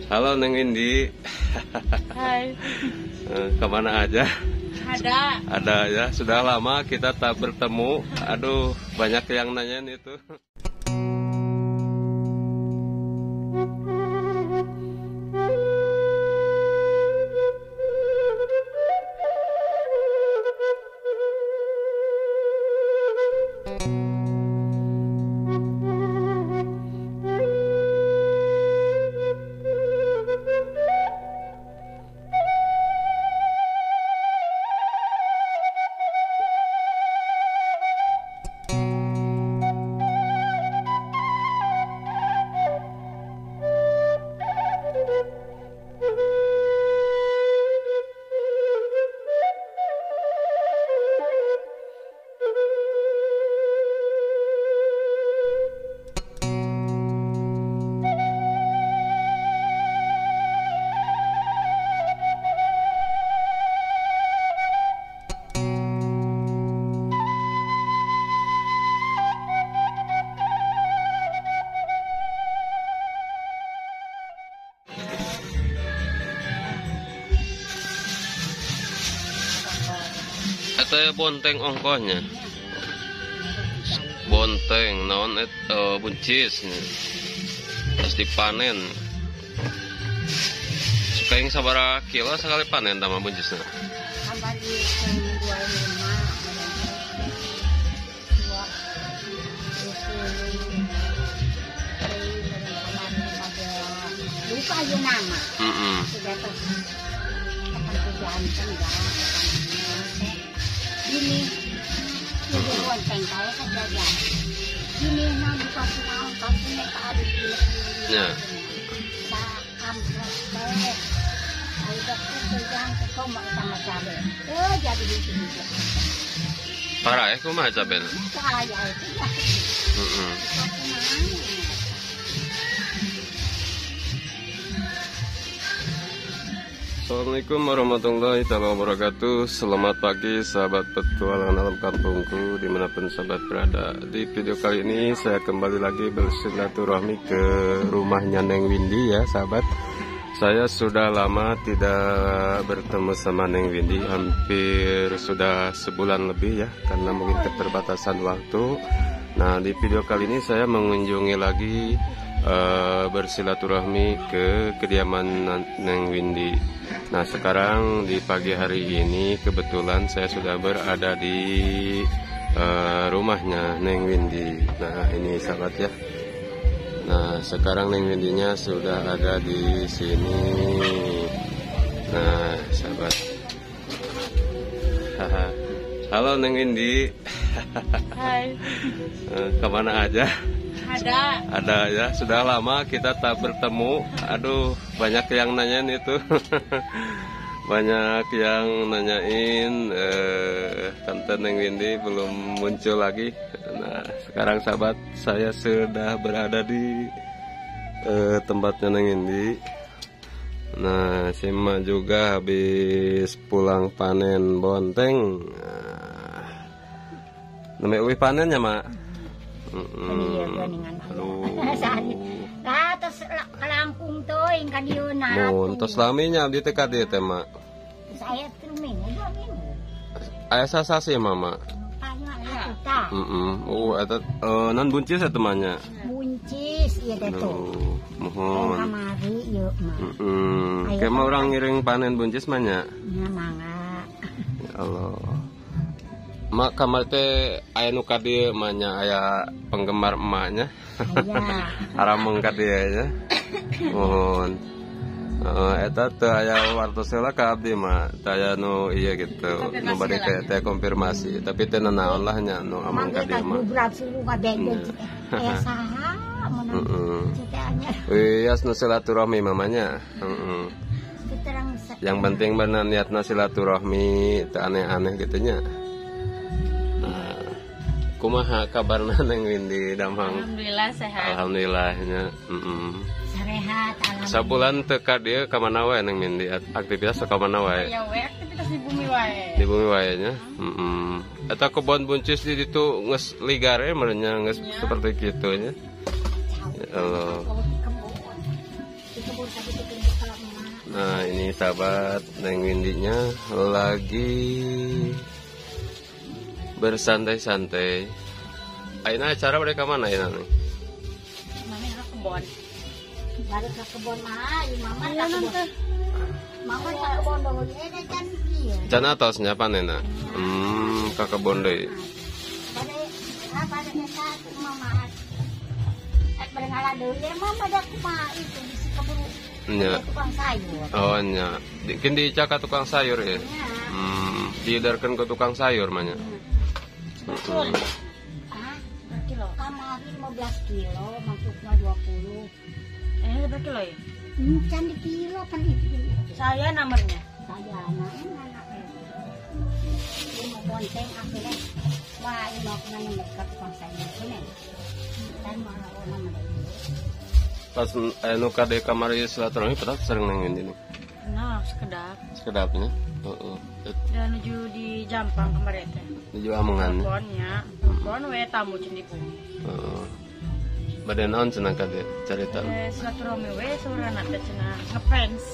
Halo Neng Windy. Hai. Kemana aja? Ada. Ada ya, sudah lama kita tak bertemu. Aduh, banyak yang nanyain itu. Atau bonteng ongkohnya, bonteng naon buncis terus dipanen. Suka yang sabara kilo sekali panen sama buncisnya. Lupa aja nama. Ini bonteng kaya saja. Ini nang dikasih naon kasih nek ada Ya. Sa amplop teh. Ayo dokter yang ke sama cabe. Jadi gitu. Parah ya kumaha cabe? Saya itu ya. Heeh. Assalamualaikum warahmatullahi wabarakatuh. Selamat pagi sahabat petualangan alam kampungku dimanapun sahabat berada. Di video kali ini saya kembali lagi bersilaturahmi ke rumahnya Neng Windy ya sahabat. Saya sudah lama tidak bertemu sama Neng Windy, hampir sudah sebulan lebih ya, karena mungkin keterbatasan waktu. Nah di video kali ini saya mengunjungi lagi bersilaturahmi ke kediaman Neng Windy. Nah sekarang di pagi hari ini kebetulan saya sudah berada di rumahnya Neng Windy. Nah ini sahabat ya. Nah sekarang Neng Windy-nya sudah ada di sini. Nah sahabat. Halo Neng Windy. Hai. Kemana aja? Ada. Ada ya, sudah lama kita tak bertemu. Aduh, banyak yang nanyain itu. Banyak yang nanyain Tante Neng Windy belum muncul lagi. Nah, sekarang sahabat saya sudah berada di tempatnya Neng Windy. Nah, si emak juga habis pulang panen bonteng. Nah, namanya uih panennya, Mak. Lah tos kalangkung teuing ka dieu na. Mun tos laminya abdi teh ka dieu teh, Mak. Saya 3 minggu, 2 minggu. Aya sasasi, Mama. Heeh. Eta non buncis eta mah nya. Buncis ieu teh tuh. Muhun. Kamari ieu mah. Heeh. Ke mah urang ngiring panen buncis mah nya. Nya mangga. Ya Allah. Mak kamar teh aya nu ka dieu mah nya, aya penggemar emaknya. Aya. Arameng ka dieu nya. Muhun. Eta teu aya wartos heula ka abdi mah, teu aya nu ieu gitu, nu bade teh konfirmasi, tapi teu nanaon lah nya nu ameng ka dieu mah. Aya saha mun citeanya. Wias nu silaturahmi mamanya. Heeh. Yang penting benar niatna silaturahmi, teu aneh-aneh gitu nya. Kumaha kabarna Neng Windy damang? Alhamdulillah sehat. Alhamdulillah nya. Sehat alhamdulillah. Sabulan teu ka dieu ka mana wae Neng Windy? Aktivitas ka mana wae? Ya we aktivitas di bumi wae. Di bumi wae nya. Eta kebon buncis di ditu geus ligar e meureun nya geus seperti kitu nya. Ya Allah. Di kebun Nah ini sahabat, Neng Windinya lagi bersantai-santai. Aina acara mereka mana ya nih? Mami ke kebon. Baru ke kebon mah, mama ke kebon. Mama ke kebon dong, ini can ieu. Can atosnya panena. Ke kebon deui. Pada eta mama. Berngala deui mama da kumaha itu bisi keburu. Nya. Tukang sayur. Oh nya. Kin diica ka tukang sayur ya. Diidarkeun ke tukang sayur mah nya. Kilo. Kamari 15 kilo, masuknya 20. Ini berapa kilo ya? Can di kilo kan itu. Saya nomornya. Saya anak. Ini mau bonceng akhirnya. Wah, ini mau kemana mereka tukang sayur ini. Dan mau nama pas nu kade kamari silaturahmi petak sering neng ini. Nah, sekedap. Sekedapnya. Heeh. Dan nuju di Jampang kemarin teh. Nuju amongan. Teleponnya, telepon we tamu cen di bumi. Heeh. Bade naon cenah kade carita? Silaturahmi we saurana teh cenah ngefans.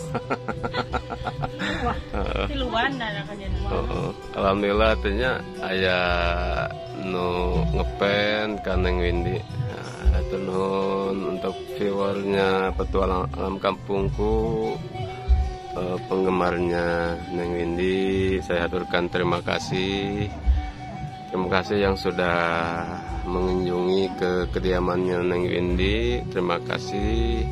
Wah, tiluan da kajadian. Heeh. Alhamdulillah teh nya aya nu ngefans ka Neng Windy. Hatur nuhun untuk viewernya Petualang Alam Kampungku, penggemarnya Neng Windy, saya aturkan terima kasih. Terima kasih yang sudah mengunjungi ke kediamannya Neng Windy. Terima kasih.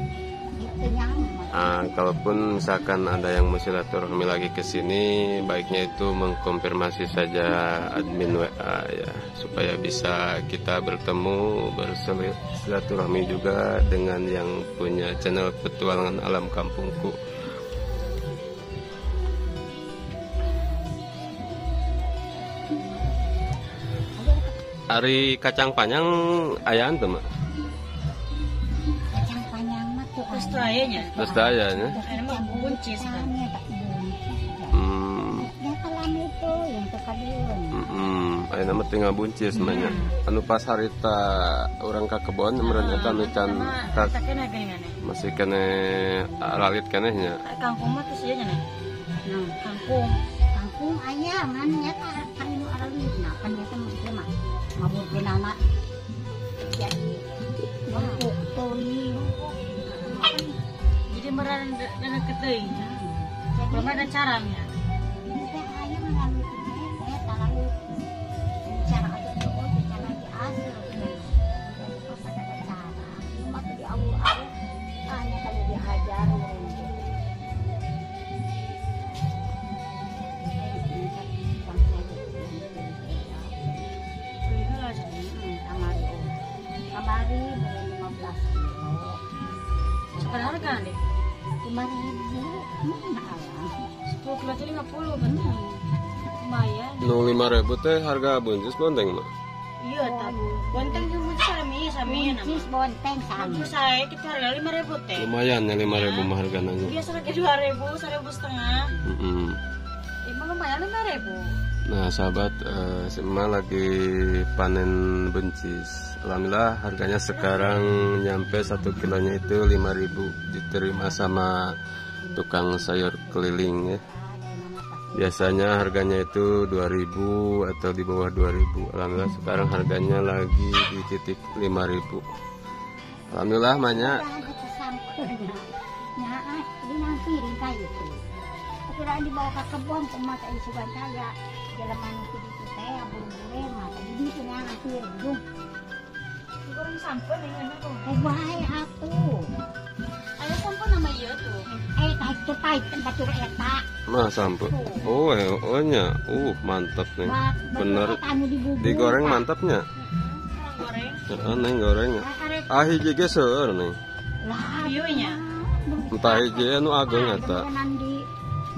Kalaupun misalkan ada yang mau silaturahmi lagi ke sini, baiknya itu mengkonfirmasi saja admin WA ya, supaya bisa kita bertemu bersilaturahmi juga dengan yang punya channel Petualangan Alam Kampungku. Ari kacang panjang ayaan tuh, Mak? Kacang panjang mah tuh. Terus nya. Terus nya. Ini mah buncis kan. Ya kalau itu yang tekadiun. Ayeuna mah tinggal buncis mah nya. Anu pas harita urang ka kebon meureun eta nu can masih kene ralit keneh nya. Kangkung mah terus ieu nya. Kangkung. Kangkung aya ngan nya ka anu aralitna pan eta mah mabur anak jadi numpuk toni jadi meran dan keteuing belum ada caranya teh aya ngalu teh talalu cara aja tuh cara diasur pas ada cara mah di awu-awu hanya kalau dihajar. Kamari beli 15 kilo. Seberapa harga nih? 5.000. 10 kilo itu 50 bener. Lumayan. Nu 5.000 teh harga buncis bonteng mah? Iya, tapi bonteng jeung buncis sami sami. Buncis bonteng sami. Buncis saya kita harga 5.000 teh. Lumayan ya 5.000 mah harganya. Biasa harga 2.000, 1.500. Emang lumayan 5.000. Nah sahabat, si emak lagi panen buncis. Alhamdulillah harganya sekarang nyampe 1 kilonya itu 5.000, diterima sama tukang sayur keliling ya. Biasanya harganya itu 2.000 atau di bawah 2.000. Alhamdulillah sekarang harganya lagi di titik 5.000. Alhamdulillah banyak. Kira dibawa ke kebun kumaha teh sugan kaya jelema nu kitu teh buru-buru mah tadi di ngan piring. Goreng sampeu nih enak kok. Wae atuh. Aya sampeu nama ieu tuh. Tah teu pait batur eta. Mah sampeu. Oh, oh nya. Mantap nih. Bener. Digoreng mantapnya. Goreng. Heeh, neng goreng. Ah hiji ge seueur neng. Lah, ieu nya. Entah hiji anu ageung eta.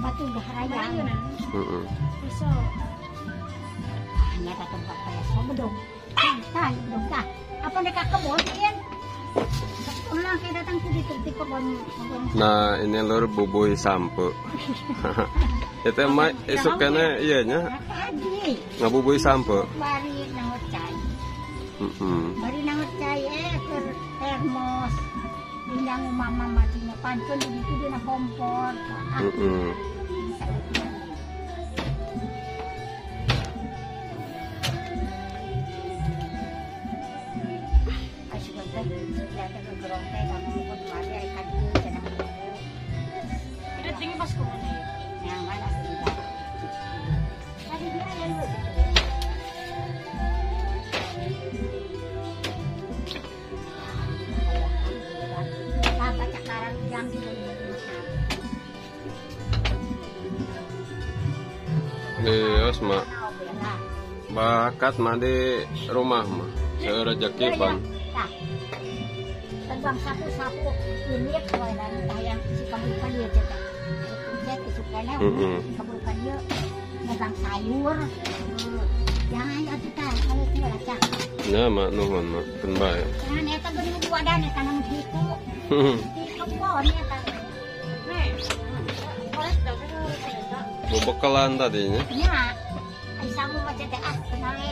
Batu baharaya. Heeh. Peso. Hanya ka tempat peso bedog. Tah, bedog tah. Apa mereka kebon ieu? Ulang kayak datang ke di kebon. Nah, ini lur bubuy sampe. Itu mah esuk kene ieu nya. Ngabubuy sampe. Bari nangot cai. Heeh. Bari nangot cai keur termos. Yang mama matinya pancun di situ dina kompor. Heeh. Iya, mak. Bakat mah di rumah mah. Serejeki bang. Terbang sapu-sapu ini kalau yang si kaburukan dia cetek. Cetek sukanya kaburukan dia megang sayur. Jangan atuh tah kalau tidak lacak. Nya mak nuhun mak keun bae. Jangan eta geuning wadah eta nang kitu. Di kebon eta. Nih. Korek dah Bebekalan tadinya. Nya. Ai samu mah teh ah kenale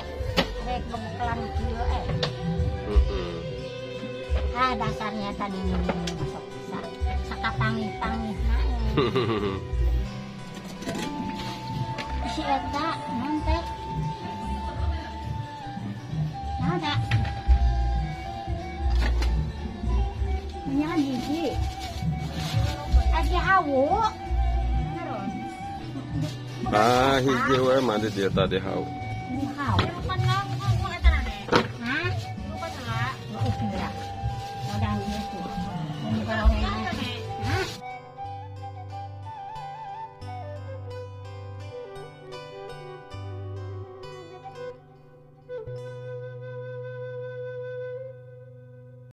rek bebekalan kieu eh. Heeh. Ah dasarnya tadi masuk sakapangi-pangi na. Si eta naon teh? Naon teh? Menyangan hiji. Adi hawu. Ah, hiji we mah di dieu tadi hawu. Di hawu. Bukan lah, bukan eta na. Hah? Bukan lah. Oh, tidak.